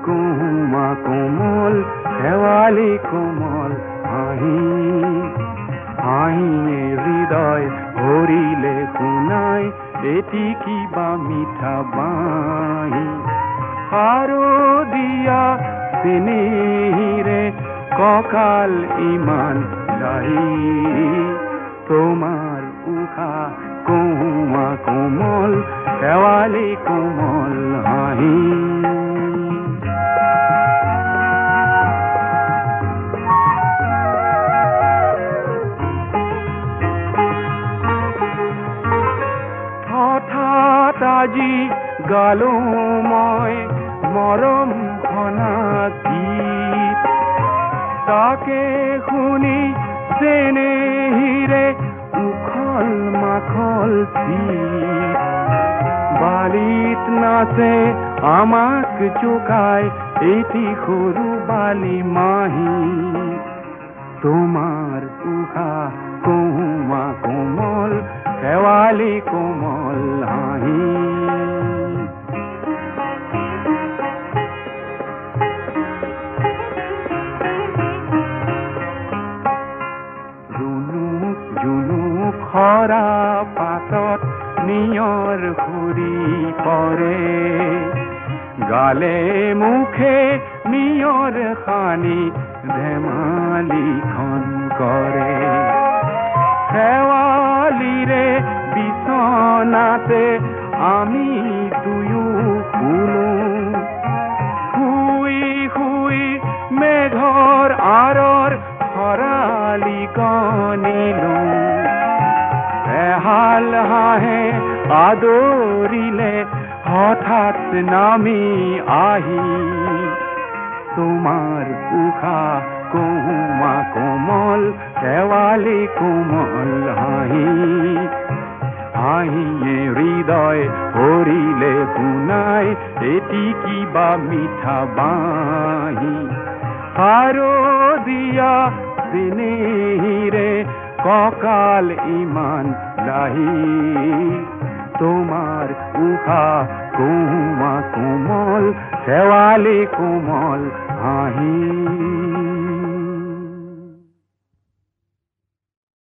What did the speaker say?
কুহুমা কোমল শেৱালি কোমল হাঁহি, হাঁহিয়ে হৃদয় ভৰিলে শুনাই এটি কিবা মিঠা বাঁহী। শাৰদীয়া চেনেহীৰে কঁকাল ইমান লাহি, তোমাৰ উশাহ কুহুমা কোমল শেৱালি কোমল হাঁহি। হঠাৎ আজি গালো মই মৰম সনা গীত, তাকে শুনি চেনেহীৰে উখল মাখল চিত। বালিত নাচে আমাক জোকাই এটি সৰু বালি মাহী, তোমাৰ উশাহ কুহুমা কোমল শেৱালি কোমল হাঁহি। ৰুণুক জুনুক সৰা পাতত নিয়ৰ সৰি পৰে, গালে মুখে নিয়ৰ সানি ধেমালিখন কৰে। শেৱালিৰে বিচনাতে আমি দুয়ো শুলো, শুই শুই মেঘৰ আঁৰৰ শৰালি গণিলো। এহাল হাঁহে আদৰিলে হঠাৎ নামি আহি, তোমাৰ উশাহ কুহুমা কোমল শেৱালি কোমল হাঁহি, হাঁহিয়ে হৃদয় ভৰিলে শুনাই এটি কিবা মিঠা বাঁহী। শাৰদীয়া চেনেহীৰে কঁকাল ইমান লাহি, তোমাৰ উশাহ কুহুমা কোমল শেৱালি কোমল হাঁহি।